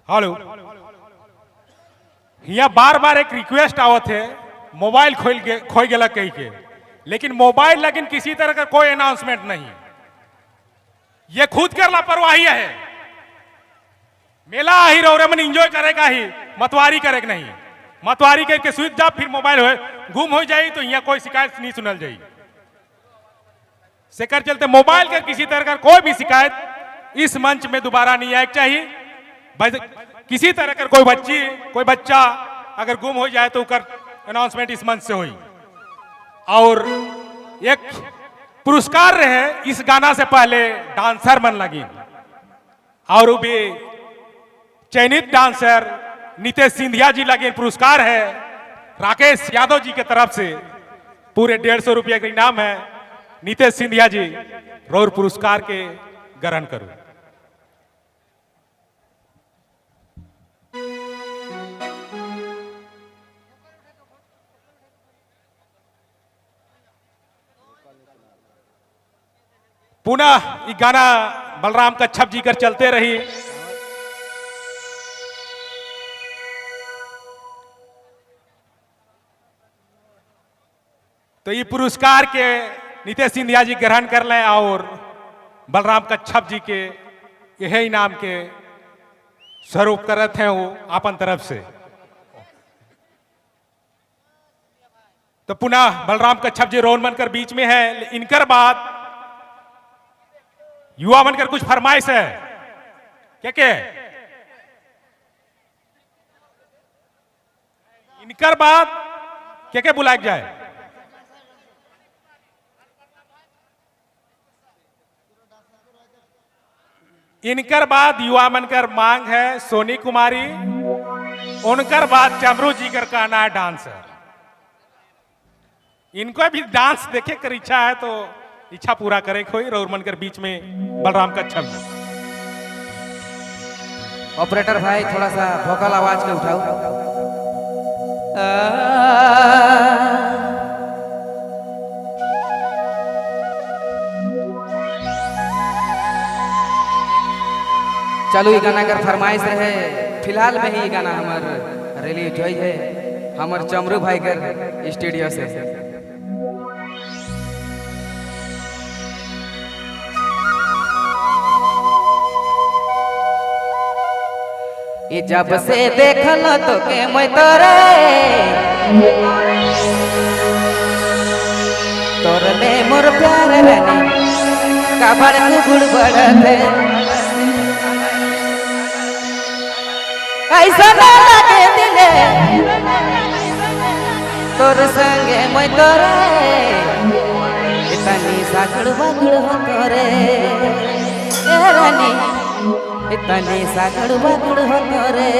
हेलो, यहाँ बार बार एक रिक्वेस्ट आवत है, मोबाइल खोल के खोई गया कही के, लेकिन मोबाइल लेकिन किसी तरह का कोई अनाउंसमेंट नहीं। ये खुद कर लापरवाही है। मेला ही रहो मन एंजॉय करेगा ही, मतवारी करे के नहीं। मतवारी करके सुत जा, फिर मोबाइल हो गुम हो जाई तो यहाँ कोई शिकायत नहीं सुनल जाई। सेकर चलते मोबाइल के किसी तरह का कोई भी शिकायत इस मंच में दोबारा नहीं आए चाहिए। बस किसी तरह का कोई बच्ची, कोई बच्चा अगर गुम हो जाए तो उकर अनाउंसमेंट इस मंच से हुई। और एक पुरस्कार रहे इस गाना से पहले डांसर मन लगी और वो भी चयनित डांसर नितेश सिंधिया जी लगे। पुरस्कार है राकेश यादव जी के तरफ से, पूरे 150 रुपये का इनाम है। नितेश सिंधिया जी, रोर पुरस्कार के ग्रहण करो। पुनः ये गाना बलराम कच्छप जी कर चलते रही। तो ये पुरस्कार के नितेश सिंधिया जी ग्रहण कर लें और बलराम कच्छप जी के यही इनाम के स्वरूप करत हैं वो अपन तरफ से। तो पुनः बलराम कच्छप जी रोन बनकर बीच में है। इनकर बाद युवा बनकर कुछ फरमाइश है क्या के इनकर बाद क्या क्या बुलाया जाए? इनकर बाद युवा मनकर मांग है सोनी कुमारी, उनकर बाद चमरू जी कर कहना है डांसर। इनको भी डांस देखे कर इच्छा है तो इच्छा पूरा करे कोई और मनकर बीच में बलराम कच्छप। ऑपरेटर भाई, थोड़ा सा वोकल आवाज के उठाओ। चलो, ये गाना कर फरमाइश रहे, फिलहाल में ही ये गाना हमार रिलीज हुई है हमार चमरू भाई कर स्टूडियो से। ये जब से देखल तो के मैं तोरे तोर ले मोर प्यार रानी काबर कुकुड़ बढ़ते, ऐसा ना लागे दिले तोर संगे मैं तोरे इतनी साकड़ बागड़ हो तोरे ए रानी, इतनी साकड़ बागड़ हो तोरे।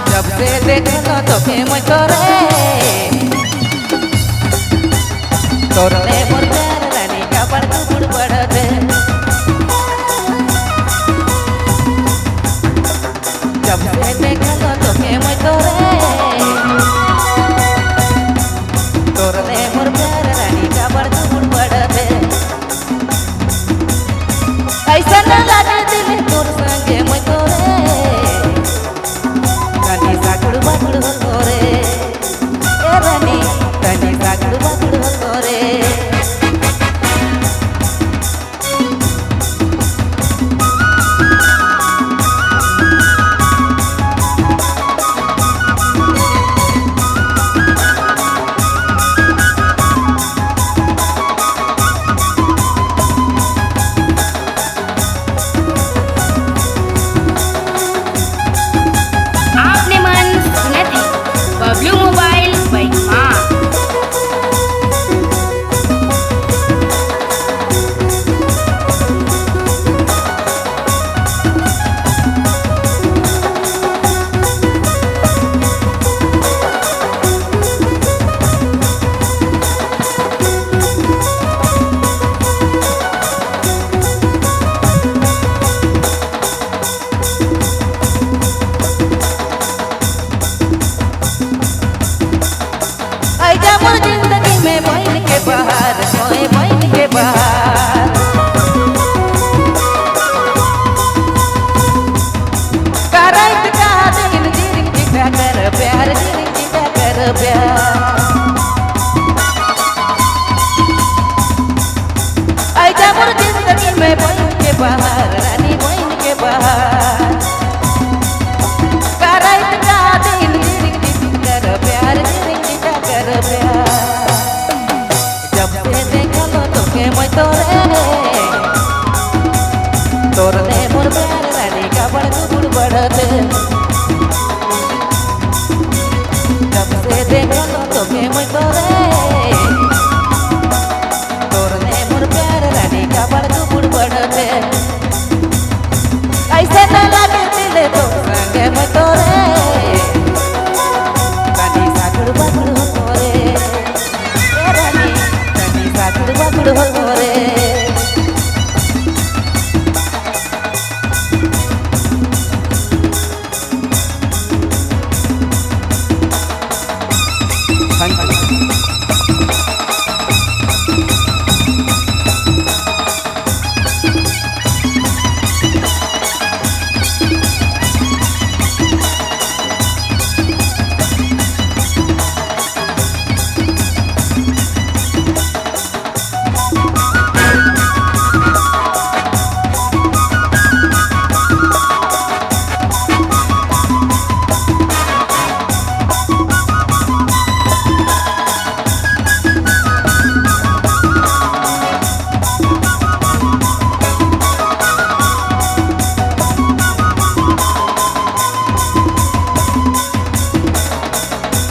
जब से देखलो तो के मैं तोरे तोरले मोर प्यार रानी काबर कुकुड़ बढ़ते, जब से देखलो तो के मैं तोरे तोरले मोर प्यार रानी काबर कुकुड़ बढ़ते, ऐसा ना लागे दिल तोर संगे मैं तोरे रानी साकड़ बाकड़ हो तोरे ए रानी। Blue mobile Baima. ऐजा मोर जिंदगी में बहन के बहार, कोई बहन के बहार। करैत का दिन जिंदगी कर प्यार, जिंदगी कर प्यार। ऐजा मोर जिंदगी में बहन के बहार, रानी बहन के बहार। करैत का दिन जिंदगी कर प्यार, जिंदगी कर प्यार। जब से देखलो तोके मैं तोरे, तोरने मोर प्यार रानी का बड़ गुड़ बढ़ते। जब से देखलो तोके मैं तोरे, तोरने मोर प्यार रानी का बड़ गुड़ बढ़ते। ऐसे न लागे दिले तो संगे मैं तोरे, रानी सागुड़ बागुड़ हो तोरे। ए रानी, रानी सागुड़ बागुड़ हो तोरे। Thank you.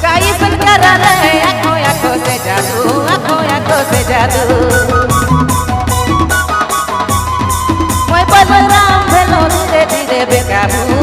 काई सुनकर रे आँखों आँखों से जादू, आँखों आँखों से जादू। मैं बलराम भेलो धीरे धीरे बेकाबू,